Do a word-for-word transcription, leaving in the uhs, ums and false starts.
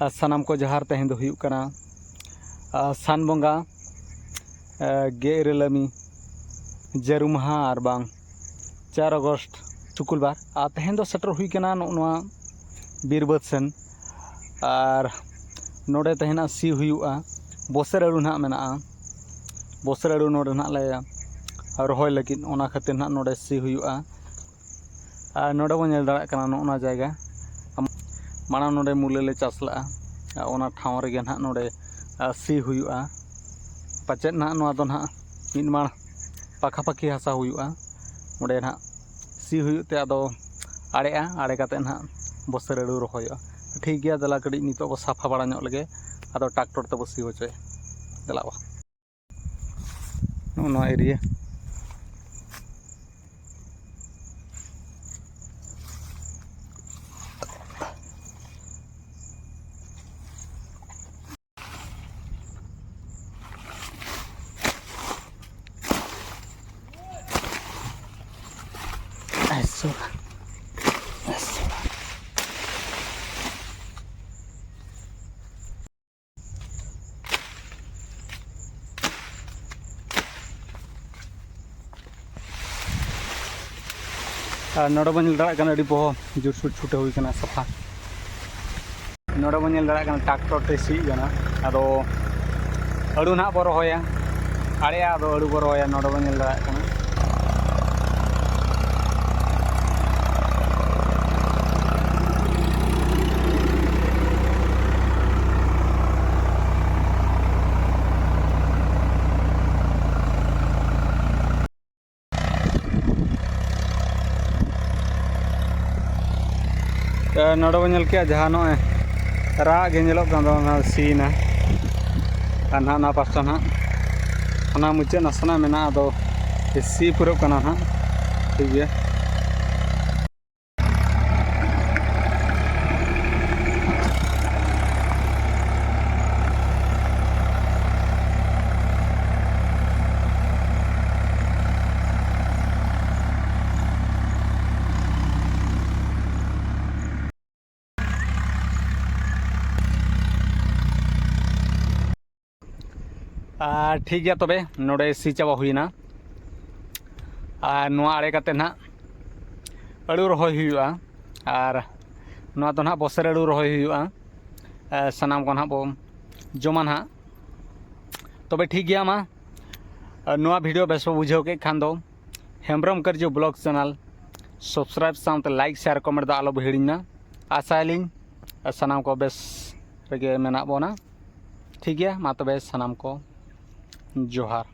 ᱟᱨ ᱥᱟᱱᱟᱢ ᱠᱚ ᱡᱚᱦᱟᱨ᱾ ᱛᱮᱦᱮᱧ ᱫᱚ ᱦᱩᱭᱩᱜ ᱠᱟᱱᱟ, ᱟᱨ ᱥᱟᱱ ᱵᱚᱸᱜᱟ, ᱟᱨ ᱜᱮᱞ ᱤᱨᱟᱹᱞᱟᱢᱤ ᱡᱟᱹᱨᱩᱢ ᱢᱟᱦᱟ, ᱟᱨ ᱵᱟᱝ ᱪᱟᱨ ᱟᱜᱚᱥᱴ ᱥᱩᱠᱩᱞᱵᱟᱨ᱾ ᱟᱨ ᱛᱮᱦᱮᱧ ᱫᱚ ᱥᱮᱴᱮᱨ ᱦᱩᱭ ᱠᱟᱱᱟ ᱱᱚᱜᱼᱚ ᱱᱚᱣᱟ ᱵᱤᱨ ᱵᱟᱹᱫᱽ ᱥᱮᱱ᱾ ᱟᱨ ᱱᱚᱰᱮ ᱛᱮᱦᱮᱧᱟᱜ ᱥᱤ ᱦᱩᱭᱩᱜᱼᱟ, ᱵᱚᱥᱮᱨ ᱟᱹᱲᱩ ᱱᱟᱦᱟᱜ ᱢᱮᱱᱟᱜᱼᱟ, ᱵᱚᱥᱮᱨ ᱟᱹᱲᱩ ᱱᱚᱰᱮ ᱱᱟᱦᱟᱜ ᱞᱮ ᱨᱚᱦᱚᱭ ᱞᱟᱹᱜᱤᱫ, ᱚᱱᱟ ᱠᱷᱟᱹᱛᱤᱨ ᱱᱟᱦᱟᱜ ᱱᱚᱰᱮ ᱥᱤ ᱦᱩᱭᱩᱜᱼᱟ᱾ ᱟᱨ ᱱᱚᱰᱮ ᱵᱚᱱ ᱧᱮᱞ ᱫᱟᱲᱮᱭᱟᱜ ᱠᱟᱱᱟ ᱱᱚᱜᱼᱚ ᱱᱚᱣᱟ ᱡᱟᱭᱜᱟ, ᱢᱟᱲᱟᱝ ᱱᱚᱰᱮ ᱢᱩᱞᱟᱹ ᱞᱮ ᱪᱟᱥ ᱞᱮᱜᱼᱟ, ᱟᱨ ᱚᱱᱟ ᱴᱷᱟᱶ ᱨᱮᱜᱮ ᱱᱟᱦᱟᱜ ᱱᱚᱰᱮ, ᱟᱨ ᱥᱤ ᱦᱩᱭᱩᱜᱼᱟ᱾ ᱯᱟᱪᱮᱫ ᱱᱟᱦᱟᱜ ᱱᱚᱣᱟ ᱫᱚ ᱱᱟᱦᱟᱜ ᱢᱤᱫ ᱢᱟᱲ ᱯᱟᱠᱷᱟᱯᱟᱠᱷᱤ ᱦᱟᱥᱟ ᱦᱩᱭᱩᱜᱼᱟ, ᱚᱸᱰᱮ ᱱᱟᱦᱟᱜ ᱥᱤ ᱦᱩᱭᱩᱜ ᱛᱮ ᱟᱫᱚ ᱟᱲᱮᱜᱼᱟ, ᱟᱲᱮ ᱠᱟᱛᱮᱫ ᱱᱟᱦᱟᱜ ᱵᱚᱥᱮᱨ ᱟᱹᱲᱩ ᱨᱚᱦᱚᱭᱚᱜᱼᱟ᱾ ᱴᱷᱤᱠ ᱜᱮᱭᱟ, ᱫᱮᱞᱟ ᱠᱟᱹᱴᱤᱡ ᱱᱤᱛᱚᱜ ᱵᱚ ᱥᱟᱯᱷᱟ ᱵᱟᱲᱟ ᱧᱚᱜ ᱞᱮᱜᱮ, ᱟᱫᱚ ᱴᱨᱟᱠᱴᱚᱨ ᱛᱮᱵᱚ ᱥᱤ ᱦᱚᱪᱚᱭᱟ᱾ ᱫᱮᱞᱟ ᱵᱟ᱾ ᱱᱚᱜᱼᱚ ᱱᱚᱣᱟ ᱮᱨᱤᱭᱟ᱾ ᱟᱨ ᱱᱚᱰᱮ ᱵᱚᱱ ᱧᱮᱞ ᱫᱟᱲᱮᱭᱟᱜ ᱠᱟᱱᱟ, ᱟᱹᱰᱤ ᱵᱚᱦᱚ ᱡᱳᱨᱥᱳᱨ ᱪᱷᱩᱴᱟᱹᱣ ᱦᱩᱭ ᱠᱟᱱᱟ ᱥᱟᱯᱷᱟ᱾ ᱱᱚᱰᱮ ᱵᱚᱱ ᱧᱮᱞ ᱫᱟᱲᱮᱭᱟᱜ ᱠᱟᱱᱟ, ᱴᱨᱟᱠᱴᱚᱨ ᱛᱮ ᱥᱤᱭᱳᱜ ᱠᱟᱱᱟ᱾ ᱟᱫᱚ ᱟᱹᱲᱩ ᱱᱟᱦᱟᱜ ᱵᱚ ᱨᱚᱦᱚᱭᱟ, ᱟᱲᱮᱭᱟ, ᱟᱫᱚ ᱟᱹᱲᱩ ᱵᱚ ᱨᱚᱦᱚᱭᱟ᱾ ᱱᱚᱰᱮ ᱵᱚᱱ ᱧᱮᱞ ᱫᱟᱲᱮᱭᱟᱜ ᱠᱟᱱᱟ᱾ ᱮ, ᱱᱚᱰᱮ ᱵᱚᱱ ᱧᱮᱞ ᱠᱮᱜᱼᱟ, ᱡᱟᱦᱟᱸ ᱱᱚᱜᱼᱚᱭ ᱨᱟᱜ ᱜᱮ ᱧᱮᱞᱚᱜ ᱠᱟᱱ ᱫᱚ, ᱚᱱᱟ ᱥᱤᱭᱮᱱᱟ᱾ ᱟᱨ ᱱᱟᱦᱟᱜ ᱚᱱᱟ ᱯᱟᱥᱴᱟ ᱱᱟᱦᱟᱜ ᱚᱱᱟ ᱢᱩᱪᱟᱹᱫ ᱱᱟᱥᱮᱱᱟᱜ ᱢᱮᱱᱟᱜᱼᱟ, ᱟᱫᱚ ᱥᱤ ᱯᱩᱨᱟᱹᱜ ᱠᱟᱱᱟ ᱱᱟᱦᱟᱜ᱾ ᱴᱷᱤᱠ ᱜᱮᱭᱟ᱾ ᱟᱨ ᱴᱷᱤᱠ ᱜᱮᱭᱟ, ᱛᱚᱵᱮ ᱱᱚᱰᱮ ᱥᱤ ᱪᱟᱵᱟ ᱦᱩᱭᱱᱟ᱾ ᱟᱨ ᱱᱚᱣᱟ ᱟᱲᱮ ᱠᱟᱛᱮ ᱱᱟᱦᱟᱜ ᱟᱹᱞᱩ ᱨᱚᱦᱚᱭ ᱦᱩᱭᱩᱜᱼᱟ᱾ ᱟᱨ ᱱᱚᱣᱟ ᱫᱚ ᱱᱟᱦᱟᱜ ᱵᱚᱥᱮᱨ ᱟᱹᱞᱩ ᱨᱚᱦᱚᱭ ᱦᱩᱭᱩᱜᱼᱟ᱾ ᱟᱨ ᱥᱟᱱᱟᱢ ᱠᱚ ᱱᱟᱦᱟᱜ ᱵᱚ ᱡᱚᱢᱟ ᱱᱟᱦᱟᱜ᱾ ᱛᱚᱵᱮ ᱴᱷᱤᱠ ᱜᱮᱭᱟ, ᱢᱟ ᱟᱨ ᱱᱚᱣᱟ ᱵᱷᱤᱰᱤᱭᱳ ᱵᱮᱥ ᱯᱮ ᱵᱩᱡᱷᱟᱹᱣ ᱠᱮᱫ ᱠᱷᱟᱱ ᱫᱚ ᱦᱮᱢᱵᱨᱚᱢ ᱠᱟᱹᱨᱡᱩ ᱵᱞᱚᱜ ᱪᱮᱱᱮᱞ ᱥᱟᱵᱥᱠᱨᱟᱭᱤᱵ ᱥᱟᱶᱛᱮ ᱞᱟᱭᱤᱠ, ᱥᱮᱭᱟᱨ, ᱠᱚᱢᱮᱱᱴ ᱫᱚ ᱟᱞᱚ ᱵᱚ ᱦᱤᱲᱤᱧ ᱢᱟ᱾ ᱟᱥᱟᱭᱟᱞᱤᱧ ᱥᱟᱱᱟᱢ ᱠᱚ ᱵᱮᱥ ᱨᱮᱜᱮ ᱢᱮᱱᱟᱜ ᱵᱚᱱᱟ᱾ ᱴᱷᱤᱠ ᱜᱮᱭᱟ, ᱢᱟ ᱛᱚᱵᱮ ᱥᱟᱱᱟᱢ ᱠᱚ ᱡᱚᱦᱟᱨ᱾